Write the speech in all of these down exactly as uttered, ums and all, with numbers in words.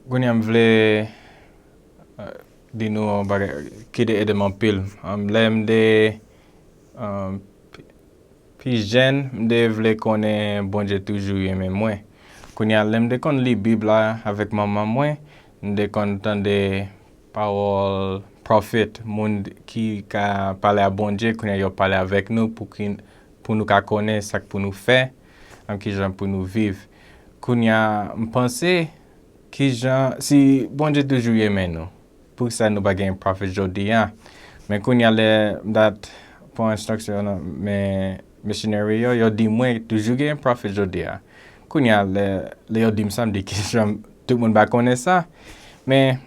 Kounye a m vle di nou yon bagay ki te ede m anpil. Lè m te pi jèn, m te vle konnen Bondye toujou renmen mwen. Kounye a, lè m te konn li Bib la avèk manman mwen, m te konn tande pawòl pwofèt, moun ki ka pale a Bondye, kounye a yo pale avèk nou pou ki, pou nou ka konnen sa k pou nou fè, an kijan pou nou viv. Kounye a, m panse, kijan, si Bondye toujou renmen nou, poukisa nou pa gen pwofèt jodi a? Men kounye a, lè m t ap pran enstriksyon nan men misyoneri yo, yo di mwen toujou gen pwofèt jodi a. Kounye a, lè, lè yo di m sa, m di, kijan tout moun pa konnen sa? Men,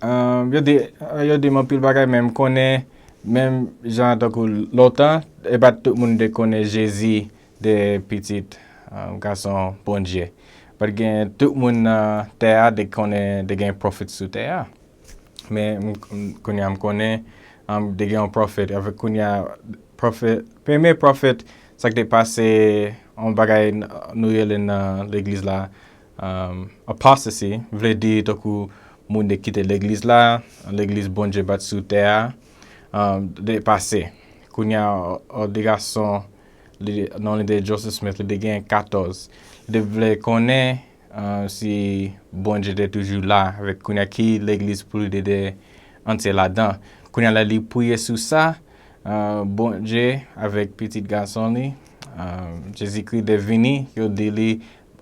um, yo di, yo di m anpil bagay, men m konnen, menm jan tankou lontan, e pa t tout moun te konnen Jezi te pitit, um, gason Bondye. Pa t gen tout moun nan tè a te konnen te gen pwofèt sou tè a. Men m, m, kounye a m konnen, um, te gen yon pwofèt. Avèk kounye a, pwofèt, premye pwofèt, sa k te pase, yon bagay n-, nou rele nan legliz la, um, apostasy, vle di tankou moun te kite legliz la, legliz Bondye bat sou tè a, um, te pase. Kounye a, o, de gason, li, non li te Joseph Smith, li te gen katòz. Li te vle konnen, uh, si Bondye te toujou la, avèk kounye a ki legliz pou li te, te antre ladan. Kounye a, lè li priye sou sa, uh, Bondye avèk pitit gason li, uh, Jezikri te vini, yo di li,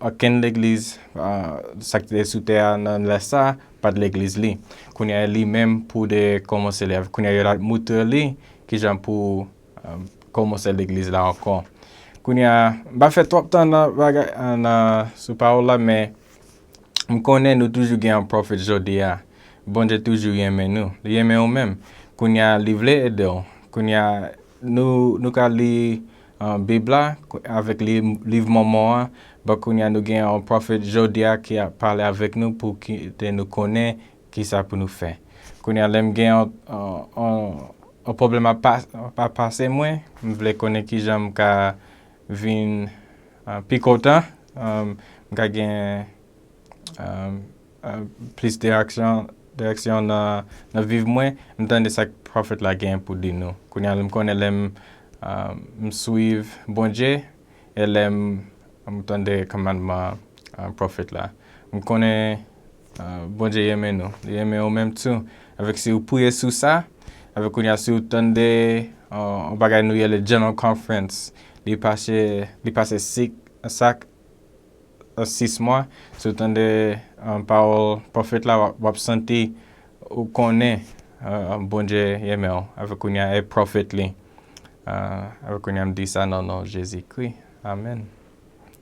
okenn legliz, uh, sa k te sou tè a nan lè sa, pa t legliz li. Kounye a, li menm pou te kòmanse li. Kounye a, yo t ap moutre li kijan pou, um, kòmanse legliz la ankò. Kounye a, m pa fè twòp tan nan bagay, nan, sou pawòl la, men m konnen nou toujou gen yon pwofèt jodi a. Bondye toujou renmen nou. Li renmen ou menm. Kounye a, li vle ede w. Kounye a, nou, nou ka li, uh, Bib la, kou-, avèk li, liv Mòmon an, bon, kounye a, nou gen yon pwofèt jodi a ki ap pale avèk nou pou kite nou konnen kisa pou nou fè. Kounye a, lè m gen yon, yon, yon, yon pwoblèm ap pa-, ap pase mwen, m vle konnen kijan m ka vin, uh, pi kontan, um, m ka gen, um, uh, plis direksyon, direksyon nan, nan viv mwen, m tande sa k pwofèt la gen pou di nou. Kounye a, m konnen lè m, um, m swiv Bondye, e lè m, m tande kòmandman, uh, pwofèt la. M konnen, uh, Bondye renmen nou. Li renmen ou menm tou. Avèk si ou priye sou sa, avèk kounye a si ou tande, uh, yon bagay nou rele General Conference, li pase, li pase sik, sak, uh, sis mwa. Si ou tande, uh, pawòl pwofèt la, w ap, w ap santi ou konnen, uh, Bondye renmen w. Avèk kounye a e pwofèt li. Uh, avèk kounye a m di sa nan non Jezikri. Amèn.